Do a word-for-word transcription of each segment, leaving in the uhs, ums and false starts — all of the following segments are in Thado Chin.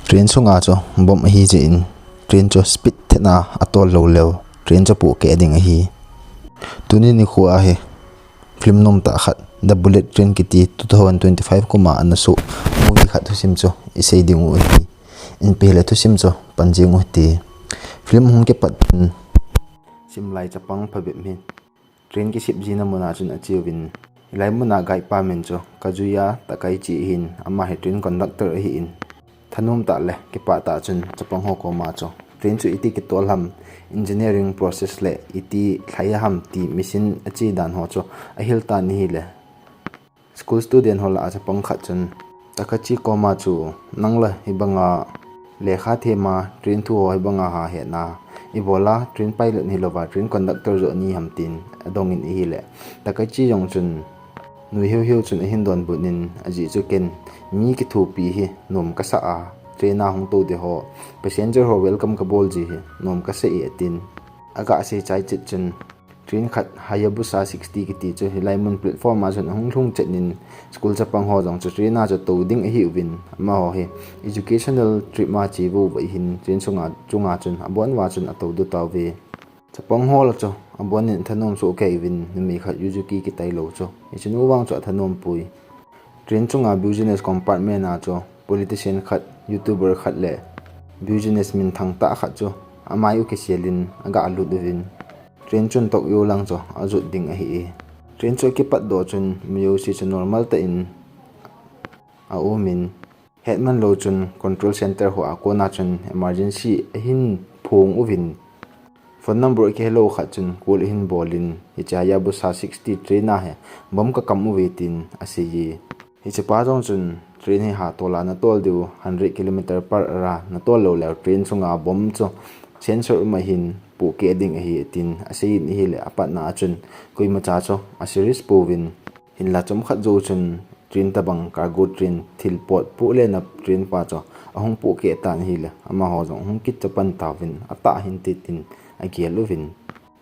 Train sunga chu bomb ahi jeh in train chu speed thetna a tol lou leu, train chu pohkeh ding ahi. Tuni nikho a hi film nom tah khat, The Bullet Train kiti two thousand twenty-five kum a ana soh movie khat thusim chu i sei ding u ahi. In pe le thusim chu pan jing u hite. Film hung kipat in simlai chapang phabep hi train kisep jina mun a chun a che uvin, hilai mun a guide pa min chu Kazuya Takaichi ahin, ama hi train conductor ahin, thanom tah le kipah tah chun chapang ho koma chu train chu iti kitol ham, engineering process le iti lhai ham ti machine a che dan ho chu a hil tan ahile, school student ho lah a chapang khat chun Takaichi koma chu, "Nang la hibanga lekha them a, train thu ho hibanga ha hetna, ibola train pilot hilou va train conductor joh nahi ham?" tin a dong in ahile, Takaichi jong chun nui hiu hiu chun ahin donbut in, "Ajeh chu ken mi kithopi hi nom kasa a, train a hung tou te ho, passenger ho welcome kabol ji hi nom kasa e," atin. Aga sei chai chet chun train khat Hayabusa sixty kiti chu hilai mun platform a chun ahung lhung chet in, school chapang ho jong chu train a chu tou ding ahiuvin, amaho hi educational trip a che uva ahin, train sunga, chunga chun abon uva chun a tou du tauve. Chapang ho la chu abon in thanom soh kei uvin, numei khat Yuzuki kitai lou chu, hiche nu vang chu a thanom poi. Train chunga business compartment a chu politician khat, YouTuber khat le business minthang tah khat chu amai u kisel in aga lut uvin, train chun Tokyo lang chu ajot ding ahi e. Train chu akipat doh chun mi jouse chu normal tah in a um in, hetman lou chun control center ho a kona chun emergency ahin phong uvin, phone number kihe lou khat chun call ahin bol in, "Hiche Hayabusa sixty train a hi bomb kakam uve," tin asei e. Hiche pa jong chun train hi hatol a natol diu hundred kilometer per hour a natol lou leu train sunga bomb chu sensor um ahin pohkeh ding ahi tin asei in ahile, apatna a chun koimacha chu a serious pouvin, hinla chomkhat jou chun train tabang cargo train thil pot poh lena train pa chu ahung pohkeh tan ahile, amaho jong ahung kicha pan tauvin, "Atah hinte," tin agel uvin,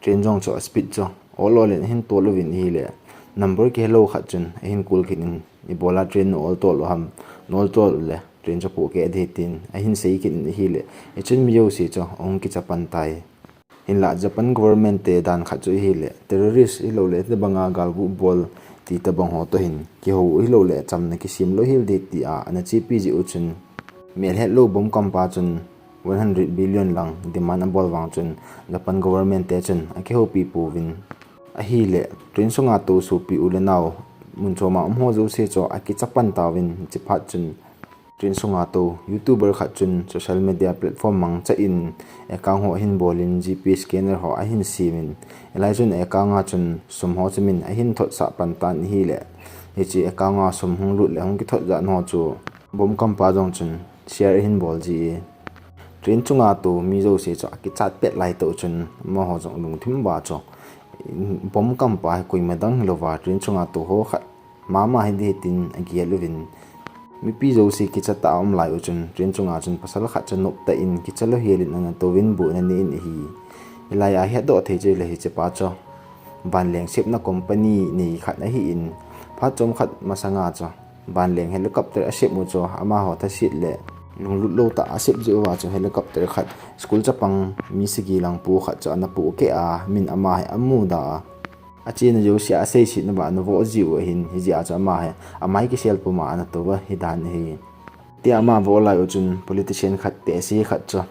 train jong chu a speed chu ol ol in ahin tol uvin ahile, number kihe lou khat chun ahin call kit in, "Ibola train na ol tol u ham, na ol tol u le train chu pohkeh ding ahi," tin ahin sei kit in ahile, hichun mi jouse chu ahung kicha pan tai. Hinla Japan government te dan khat chu ahile, terrorist hilou le tabanga galgu bol ti tabang ho toh hin kihou hilou le chamna kisem lou hel ding tia ana chepi jeh u chun, melhet lou bomb kampa chun one hundred billion lang demand abol vang chun Japan government te chun akihoupi pouvin ahile, train sunga tou sopi u le nao, mun chom a um ho jouse chu akicha pan tauvin, hiche phat chun train sunga tou YouTuber khat chun social media platform mangcha in account ho ahin bol in, G P scanner ho ahin sem in, hilai chun account a chun sum ho chu min ahin thotsah pan tan ahile, hiche account a sum hung lut le hung kithot jat ho chu bomb kampa jong chun share ahin bol ji e. Train chunga tou mi jouse chu akichat pet lai toh chun amaho jong lungthim uva chu bomb kampa hi koima dang hilouva train chunga tou ho khat mama hiding ahi tin agel uvin, mipi jouse kicha tah a um lai u chun train chunga chun pasal khat chu nop tah in kicha lou hel in ana touvin bu ana nei in ahi. Hilai a hetdoh thei chu ahile, hiche pa chu vanleng sepna company nei khat ahin, phat chomkhat masanga chu vanleng helicopter asep u chu amaho thaset le lunglut lou tah a asep jeh uva chu helicopter khat school chapang mi sagi lang pu khat chu ana pohkeh a, min ama hi amuda a, achena jouse a aseiset nauva ana voh ji u ahin, hijeh a chu ama hi amai kisel puma ana tou ahi dan ahi. Tia ama voh lai u chun politician khat, tehse khat chu,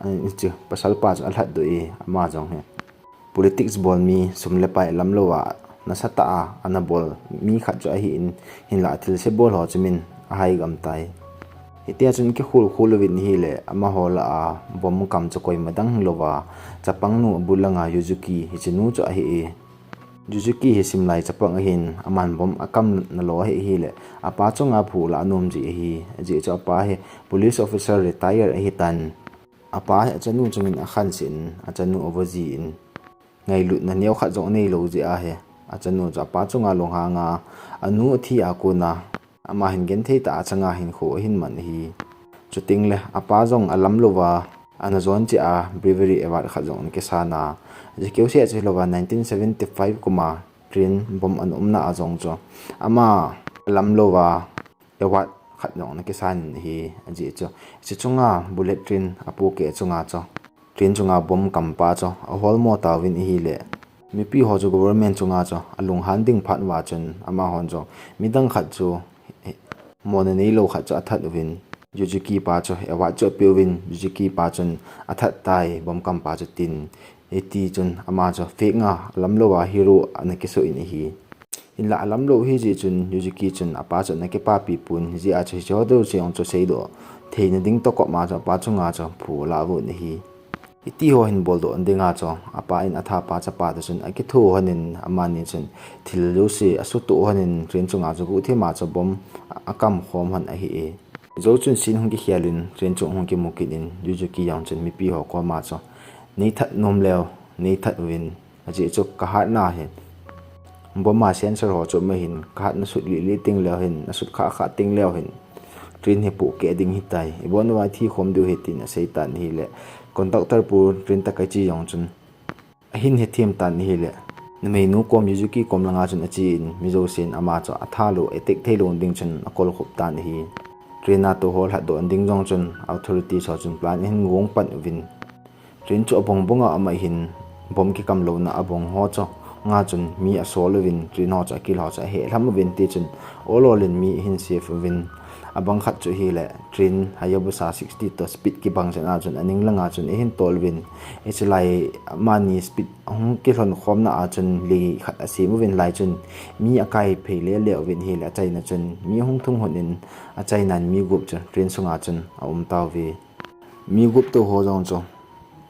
hiche pasal pa chu alhatdoh e, ama jong hi politics bol mi, sum le pai lam louva nasatah a ana bol mi khat chu ahin, hinla thilse bol ho chu min ahai gam tai. Hitia chun kikhol khol uvin ahile, amaho lah a bomb kam chu koima dang hilouva chapangnu abul langa Yuzuki hiche nu chu ahi e. Yuzuki hi simlai chapang ahin, aman bomb akam nalou ahi ahile, apa chunga phu lah anom ji ahi. Ajeh chu apa hi police officer retire ahitan, apa hi achanu chungin akhansah in, achanu avoh jin, ngailutna neo khat jong aneilou jeh ahi. Achanu chu apa chunga lunghanga, anu athi a kona ama hin genthei tah a changa hinkho ahin man ahi. Chutengle apa jong alam louva ana jon cheh a, Bravery Award khat jong ana kisan a. Ajeh keu seh chu hilouva nineteen seventy-five kuma train bomb ana umna a jong chu ama alam louva award khat jong ana kisan in ahi. Ajeh chu, hiche chunga bullet train apohkeh chunga chu train chunga bomb kampa chu aholmo tauvin ahile, mipi ho chu government chunga chu alunghan ding phat uva chun amahon jong midang khat chu mona neilou khat chu athat uvin, Yuzuki pa chu award chu apeuvin, Yuzuki pa chun athat tai bomb kampa chu tin, hiti chun ama chu fake nga alamlou a hero ana kisoh in ahi. Hinla alamlou ahijeh chun Yuzuki chun apa chu ana kipapi pon, hijeh a chu hicheho jouse jong chu seidoh theina ding toh koma chu apa chunga chu phu alah uvin ahi. Hitiho hin boldoh dinga chu apa in athapa chapa toh chun akitho lhonin amani chun thil jouse asutoh lhonin train chunga chu guhthima chu bomb akam khom lhon ahi e. Jou chun scene hung kikhel in train chung hung kimu kit in Yuzuki jong chun mipi ho koma chu, neithat nom leu, neithat uvin, ajeh chu kahatna hin bomb a sensor ho chu um ahin, kahatna sut lih lih tengleu hin, nasut khah khah tengleu hin train hi pohkeh ding ahitai, ibon uva ithi khom diu ahi tin aseitan ahile, conductor pu train Takachi jong chun ahin hethem tan ahile, numeinu kom Yuzuki kom langa chun achen, mi jousen ama chu athalou, attack theilou ding chun akolkhup tan ahi. Train a tou ho lhatdoh ding jong chun authorities ho chun plan ahin gong pan uvin, train chu abong bonga um ahin, bomb kikamlouna abong ho chu nga chun mi asol uvin, train ho chu akil ho chu ahehlham uvin, tichun ol ol in mi ahin save uvin, abang khat chu ahile train Hayabusa sixty toh speed kibang chan a chun aning langa chun ahin tol uvin, hichelai amani speed ahung kilhon khomna a chun lei khat asem uvin, lai chun mi akai phei lele uvin ahile, achaina chun mi ahung thung lhonin, achainan mi gup chu train sunga chun aum tauve. Mi gup tou ho jong chu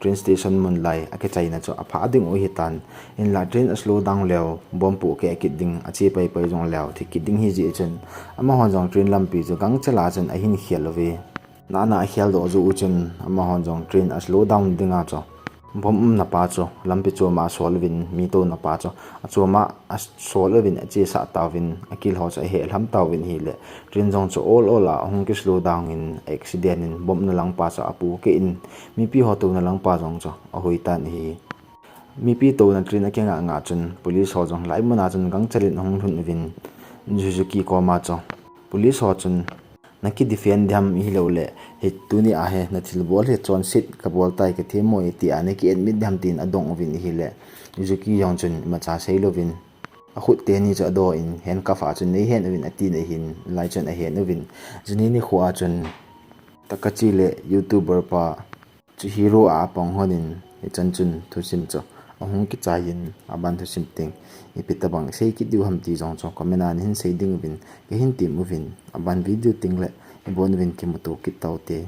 train station mun lai akichaina chu aphah ding u ahitan, hinla train a slow down leu bomb pohkeh kit ding, ache paipai jong leu thi kit ding ahijeh chun, amahon jong train lampi chu gangchel a chun ahin khel uve. Nana akheldoh jou u chun amahon jong train a slow down dinga chu bomb umna pa chu lampi choma asol uvin, mi touna pa chu achoma asol uvin achesah tauvin, akil ho chu ahehlham tauvin ahile, train jong chu ol ol a ahung ki slow down in accident in bomb na langpa chu apohkeh in, mipi ho touna langpa jong chu ahoi tan ahi. Mipi touna train akingah ngah chun police ho jong hilai muna chun gangchel in ahung lhun uvin, Yuzuki koma chu police ho chun, naki defend diham ahilouleh, hi tuni a hi nathilbol hi chonset kabol tai, kathemmo e tia naki admit diham tin adong uvin ahile, Yuzuki jong chun imacha seilouvin, akhut teni chu adoh in handcuff a chun neihen uvin atin ahin, lai chun ahen uvin, jini nikho a chun Takachi le YouTuber pa Chihiro a apang lhonin, hichan chun thusim chu ahung kichai in, aban thusim teng ipi tobang sei kit diu ham ti jong chu comment a nahin sei ding uvin kahin tem uvin, aban video teng le ibon uvin kimuto kit taute.